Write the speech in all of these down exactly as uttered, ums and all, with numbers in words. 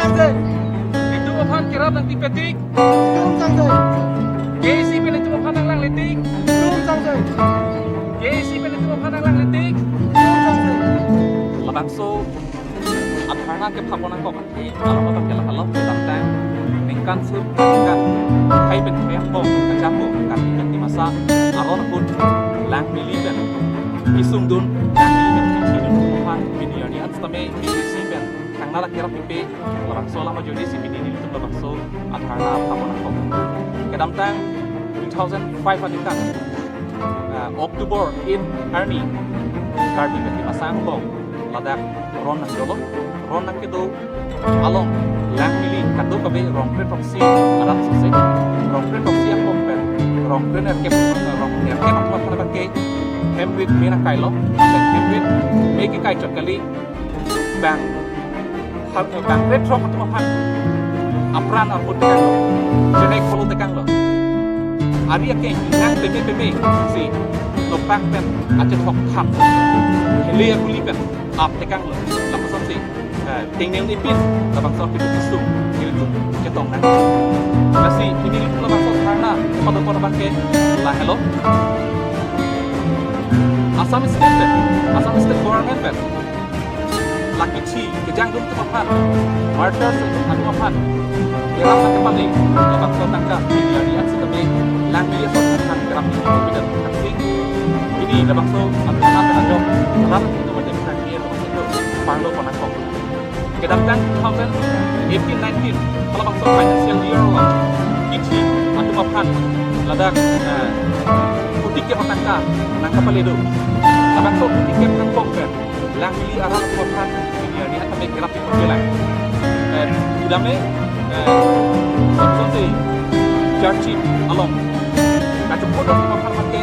Itum aphan kerap nangtipetik. Itum changchai. K A C pen itum aphan nanglang letik. Itum changchai. K A C pen itum aphan nanglang letik. Itum changchai. Labangso adharna kepha pon nangkok. Along abang ke lahelo, kedamtang ningkan sur ningkan hai pen hai angbong kachapo, Karbi pen Dimasa aron ahut Langmili pen kisungdun, Langmili pen kithi dun aphan pini arni an setame K A C pen thangnat akerap pipe, labangso alam ajoine si pini nelitum labangso adharna pha pon nangkok. Kedamtang two thousand five aningkan, ah, October eight arni Karbi pen Dimasa angbong ladak ron nangdolo, ron nangkedo along Langmili kadokave rong kre throksi arat sose, rong kre throksi angbong pen rong kre nerkep, rong nerkep atum aphan abang ke hemrit me nangkailo, lapen hemrit me kekai chot kali, bang har-, bang kre throk atum aphan apran armut tekanglo, jenek polo tekanglo. Ari akeng inang peme peme si nokpak pen achethok thap, hele akuli pen ap tekanglo. Lapuson si, eh, tengneng ipin labangso akeduk kesung nelitum chetong nang. Lasi pini nelitum labangso adharna pado pado abang ke lahelo. Assam State pen, Assam State Government pen la kithi kejangdun atum aphan, martyrs atum aphan kerap nangkepale labangso tangka pini arni an setame Langmili asor aphan kerap nangkepale. Lasi pini labangso adharna pen ajok rat atum aphan, Langmili atum aphan parlo pon nangkok. Kedamtang two thousand eighteen nineteen, halabangso financial year along kithi atum aphan ladak, eh, kuti kep atangka nangkepale do. Labangso kuti kep angbong pen Langmili arat atum aphan pini arni an tame kerap ipon pelang. Eh, kedam le, eh, samsonte charchi along kachopot atum aphan abang ke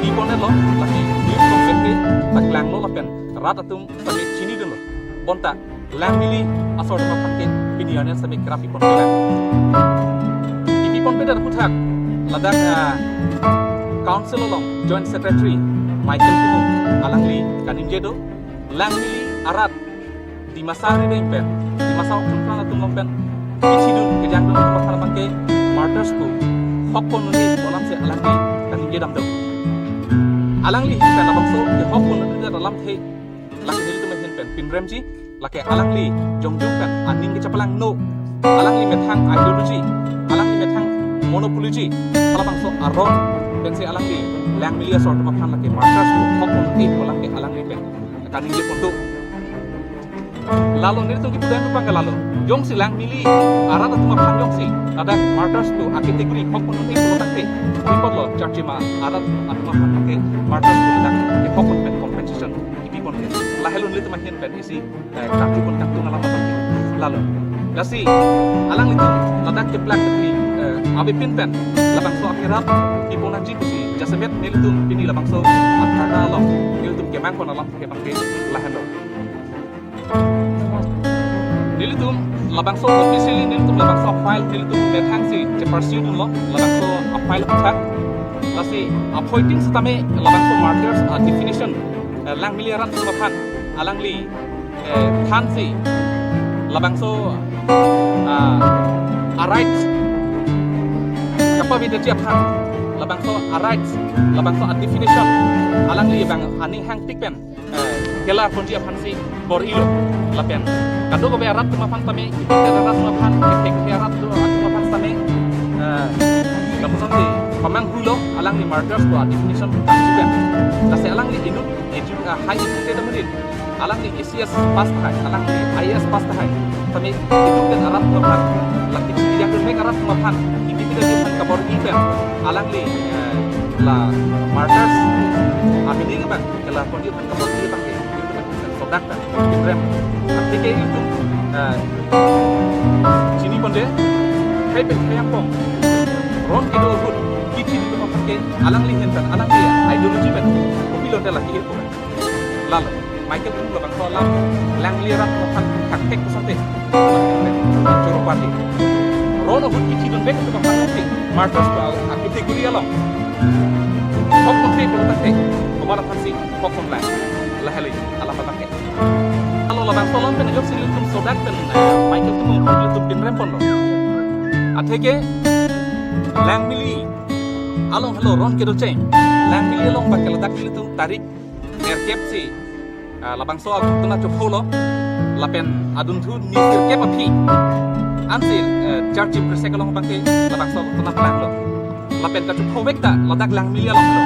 ipon-etlo, lasi news kongpet ke taklanglo lapen rat atum tame chinidunlo. Bonta Langmili asor atum aphan ke pini arni an setame kerap ipon pelang. Ipi ponpedet aphuthak ladak, ah, council along Joint Secretary Michael Timung alangli kaningje do, Langmili arat Dimasa ari deng pen, Dimasa okthum phran atum along pen kithi dun kejangdun atum aphan abang ke martyrs pu hok pon un-e pu alam si alangli kaningje damdo. Alangli ahin pen labangso kehok pon un-edet alamthe lake nelitum ahin pen pinremji, lake alangli jongjung pen aning kechepalangno, alangli methang ideology, alangli methang monopoly ji, halabangso aron pensi alangli Langmili asor atum aphan lake martyrs pu hok pon un-e pu alam ke alangli pen kaningje pon do. Lalo nelitum kipudam abang ke lalo. Jongsi Langmili arat atum aphan jongsi ladak martyrs pu acategory hok pon un-e pu tangte, ipotlo charchi ma arat atum aphan ke martyrs pu ladak kehok pon pen compensation ipi pon ke. Lahelo nelitum ahin pen isi, eh, karju pon kangtung alam abang ke. Lalo. Lasi alanglitum ladak keplak kepli, eh, avepin pen labangso akerap ipon nangji pusi jasemet nelitum pini labangso adharna along nelitum kemang pon alam ke abang ke lahenlo. Nelitum labangso officially nelitum labangso file nelitum methang si cheparsi dunlo labangso a-file aphuthak. Lasi aphoiting setame labangso martyrs a-definition, eh, Langmili arat atum aphan alangli, eh, thansi labangso, ah, a-rights kapavedet ji aphan, labangso a-rights, labangso a-definition alangli abang aning hangtik pen, eh, kelar ponji aphansi bor-ilo lapen kadokave arat atum aphan tame, ipinter arat atum aphan, ipekhe arat atum aphan tame, eh, lapuson si pamanghulo alangli martyrs pu a-definition tangsi pen. Lasi alangli inut edu-, ah, high educated amonit, alangli A C S pass tahai, alangli I A S pass tahai, tame itum pen arat atum aphan, lake chini yang mek arat atum aphan, ipi pida di aphan kabor-i pen alangli, eh, la martyrs a-meaning abang kelar ponji aphan kabor-i abang ke, itum pen sodak ta pinrem. Atike itum, eh, chini ponde, hai pen hai angbong ron kedo ahut kithi dun atum aphan ke alangli ahin pen, alangli ideology pen kopilo te lake ipon. Lalo Michael Timung labangso alam Langmili arat atum aphan thakthek pusate choro pati. Ron ahut kithi dun bek atum aphan si martyrs pu a-category along hok pon-e pu tangte, komat aphansi hok pon lang. Lahelo alam abang ke. Lalo Labangso alam pen ajoksi nelitum sodak pen, eh, Michael Timung nelitum pinrem ponlo. Atheke Langmili along helo ron kedocheng. Langmili along abangke ladak nelitum tarik nerkep si, ah, labangso aghotona chopholo. Lapen adunthu ni sirkep aphi ansi, eh, Charchim Kresek along abangke labangso aghotona planglo. Lapen kachophovek ta ladak Langmili along helo.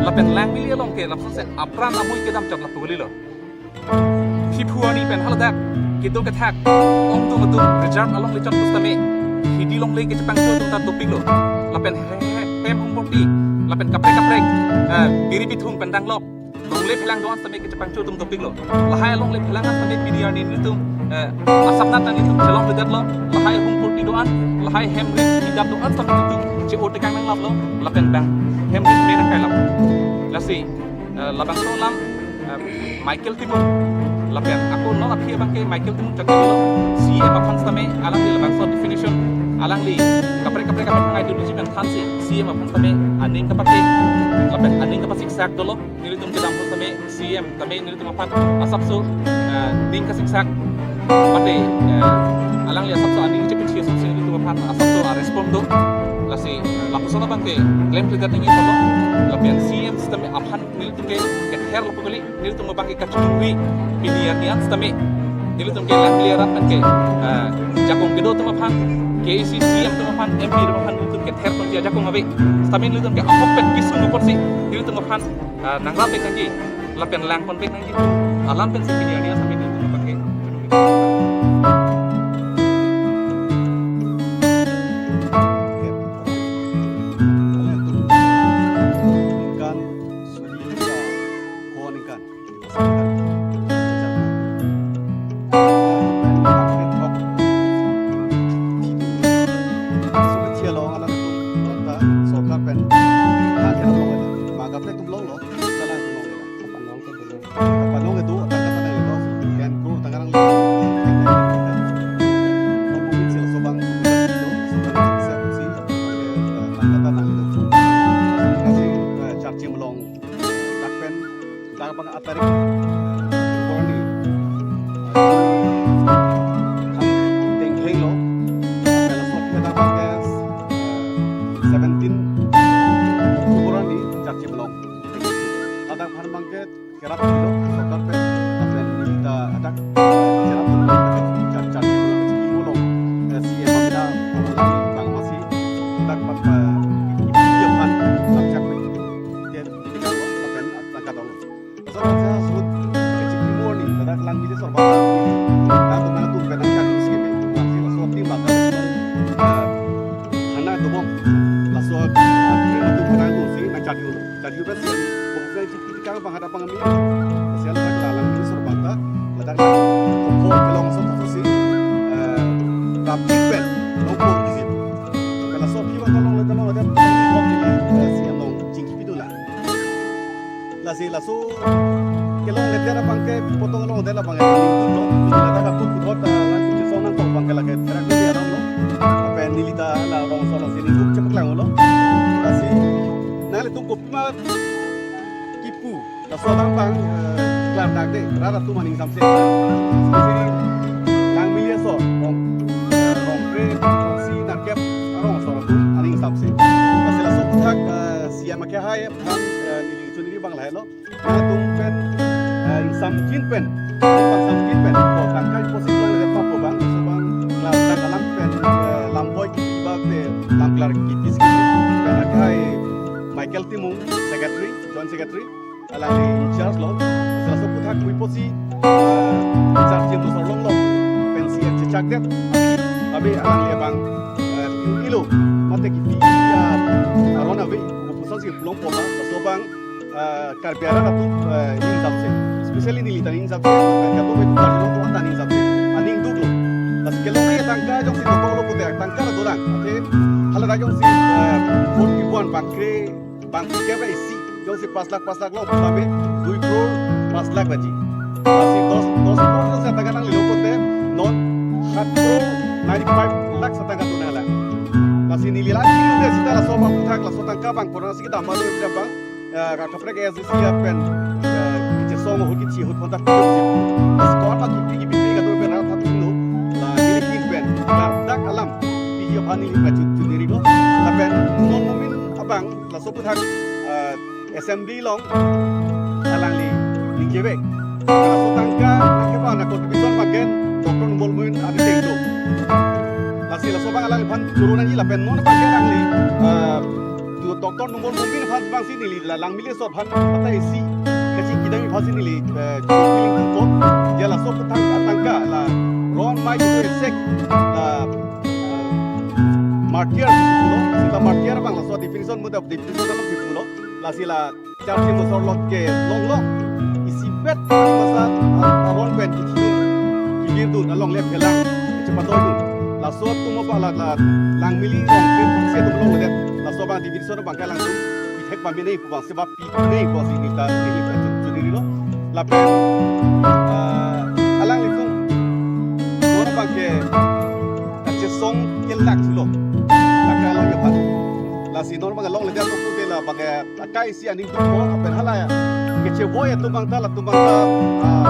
Lapen Langmili along ke lapusonsi apran amui kedam chot lapu kalilo. Phiphu arni pen haladak kedo kethak ongdung atum reserve alongle chot pusitame hidi longle kechepangcho atum ta dopiklo. Lapen he, he, hem humporti, lapen kaprek kaprek, eh, biri bithung pen danglok longle phelang do-an sitame kechepangcho atum dopiklo. Lahai alongle phelang an sitame pini arni nelitum, eh, asapnat nelitum chelongledetlo. Lahai humporti do-an, lahai hem rit hidap do-an sitame nelitum che-o tekang nanglaplo. Lapen bang hem rit me nangkailap. Lasi, eh, labangso alam, eh, Michael Timung. Lapen ako non aphi abangke Michael Timung chakri lo. C M aphan sitame alangli labangso definition, alangli kaprek kaprek aphan ideology pen thansi C M aphan sitame aning kapake, lapen aning kapasiksak dolo. Nelitum kedam aphan sitame C M tame nelitum aphan asapso, eh, ning kasiksak. Mate, eh, alangli asapso aning chepethiso si nelitum aphan asapso a-respond do. Lasi lapuson abangke klemkledet nangji apotlo. Lapen C M sitame aphan nelitum ke kether lapu kali, nelitum abangke kachingwi pini arni an sitame nelitum ke Langmili arat pen ke, ah, jakong kedo atum aphan, K A A C C M atum aphan, M P atum aphan nelitum kether ponji ajakong ave. Sitame nelitum ke ahokpet kesung apotsi nelitum aphan, ah, nangrap vek nangji, lapen lang pon vek nangji alam pensi pini arni an sitame nelitum abangke. Ningkan suri ka ko ningkan. Sorkar pen, maka pe tum long lo, salah tum long lo. Kapanong itu, tangka tangka itu, kan ko tangka nang. Ko mungkin sila sobang, sobang sila si, tangka tangka itu. Kasi, eh, Charchim along, dak pen, dak abang atarik, korni. Tengkheng lo, pela sot kita pakai, eh, seventeen, korni, Charchim along. Ladak aphan abangke kerap dilo, sorkar pen, lapen neli ta ladak, eh, kerap dilo, jar jar dilo, si mulong, eh, C M amena, bang masi, ladak pat, eh, ipi aphan, ladak pen, dia, dia kalau, lapen, ladak dong. Asal saya sebut, kecil timur ni, ladak Langmili sorba, ladak tu mana tu, kadang kan, si, si, si, tim, ladak, eh, hana tu bom, laso, eh, tim tu mana tu, si, nak cari dulu. Jadi udah sih, pokoknya di, di kang penghadapan kami, saya ladak Langmili sorba ta, ladak ko kelong so to si, eh, rapid pen, no ko isi. Kalau so pi bang kalau kalau ada, eh, si yang long ching pi tu lah. Lasi laso kelongledet abangke, potong longledet abangke, ningduk lo, neli ladak akut kuthot, eh, lang kuchesong nangkok abangke lake, therak neli aram lo, lapen neli ta la rong solo si ningduk chepaklanglo. Lasi nanglitum kopi ma kipu, laso abang abang, eh, klardak de, rat atum aning samse. Especially Langmili aso, rong, eh, rong kre, rong si, nerkep, arong aso atum aning samse. Lasi laso aputhak, eh, C M akehai aphan, eh, neli chunri abang lahelo. Atum pen, eh, ingsamjin pen, ingpang samjin pen, ko tangkai posik long le papo bang, so bang, klardak alam pen, eh, lam boi kipi bang te, lam klar kipi si kipi, pen akehai Michael Timung, secretary, joint secretary, alangli in charge lo, laso aputhak puiposi, eh, in charge jim dosor long lo, pensi chechakdet, abi alangli abang, eh, ilo, mate kipi, eh, aron ave, puson si long po ha, laso abang, eh, Karbi arat atum, eh, ning samse, especially neli ta ning samse, eh, katu betu karbi lo tu anta ning samse, aning duk lo. Lasi kelong nangji tangka jongsi dokok lo pute, tangka la dolang. Ate, hala jongsi, eh, forty one bangkre, bangkre kep isi, jongsi pas lakh, pas lakh lo, sampai dui crore pas lakh baji. Lasi dos, dos crore jongsi tangka nanglelo pute, non, saat crore ninety five lakh sa tangka tu nanglang. Lasi neli la, neli le sita laso aputhak, laso tangka bang, korang si kedam malu, kedam bang. Eh, ka kaprek S D C pen, eh, kechesong ahut kechi ahut kontak squad Paki piki piki kado pen rat thap lo. La neli ahin pen ladak alam piji aphan neli pachun chun neli lo. Lapen non mumin abang laso aputhak, eh, assembly along alangli ningjevek. Laso tangka nangkepana contribution magen Doctor Numal Momin abang teng do. Lasi laso abang alangliphan choro nangji lapen non abang ke alangli, eh, Doctor Numal Momin aphan abangsi neli la Langmili asor aphan patai isi kachingki dam aphansi neli, eh, choro nangji po. Ya laso aputhak atangka la ron mai kedo esek la, eh, martyr pulo, sila martyr abang laso definition muda definition along pulo. Lasi la charchi mosor lot ke longlok isipet masa a-, aron pen kichidun, kibirdun, alongle phelang kachepatoidun. Laso atum aphan la, la Langmili Rongphir Rongsi atum along le. Laso abang definition abang ke alangtum pithek pamenei pu abang, sebab pinei pusi neli ta neli ta chun chun neli lo. Lapen, ah, alanglitum non abang ke kachesong kelak thulo. Tangka along aphan. Lasi non abang ke longle dia to pute la abang ke akai isi aning dukpo, lapen hala ya kechevoi atum abang ta, latum abang ta, ah,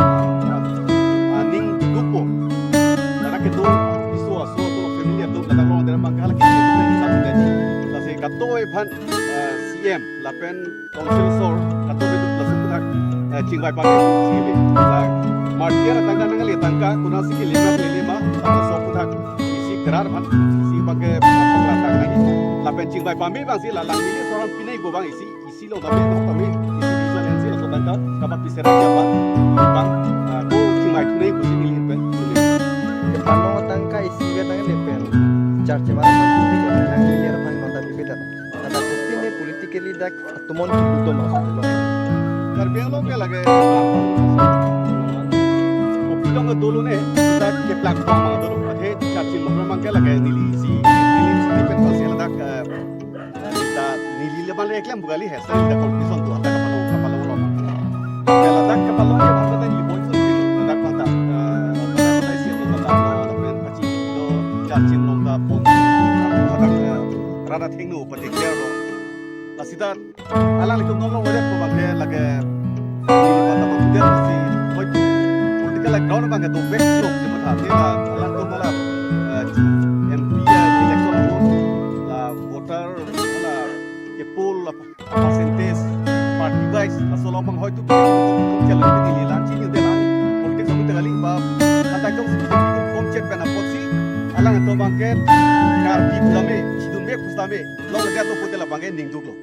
ah, aning dukpo. Ladak kedo isu aso atum family atum ladak longle dia abang ke hala kechevoi atum abang ta. Lasi katovi aphan, eh, C M lapen Council asor katovi atum laso aputhak, eh, chingvai pame C M. La martyr atangka nangkali atangka konatsi kelima kelima laso aputhak isi kerar aphan isi abang ke pangla tang nangji. Lapen chingvai pame abangsi la Langmili asor aphan pinei pu abang isi, isi along tame, nok tame, isi visual ensi laso tangka kapapi sera ke abang, abang, ah, ko chingvai thunei pusi neli pen. Kepalong atangka isi ke tangka le pen charchi mara Langmili aphan non ta pipedet. Ladak pine politically dak atumon kipu atum aso lo. Karbi Anglong ke lake kopi along ke dolo ne, dak keplak abang dolo. Athe charchi mara abang ke lake neli isi, neli isi pen pasi ladak, eh, ta neli le abang le eklem pu kali he, sa neli ta confusion do, ladak kepalong, kepalong lo. Ke ladak kepalong ke abang ta neli boy so neli ladak abang ta, eh, ladak abang ta isi lo, ladak lo, lapen pachi lo, charchi along ta pon, ladak, eh, rada thengno pati care lo. Lasi ta alanglitum non longle dia pu abang ke lake neli pata abang dia si hoi political background abang ke dovek lo, je matha te la alangtum la, eh, M P ya election vote la voter la ke poll la percentage party wise laso along abang hoi tu kom challenge neli lang chini de lang politics abang te kali ba kata jongsi kom chet pen apotsi alangtum abang ke Karbi pu tame, chidunvek pu tame, longle dia to pute la abang ke ning duklo.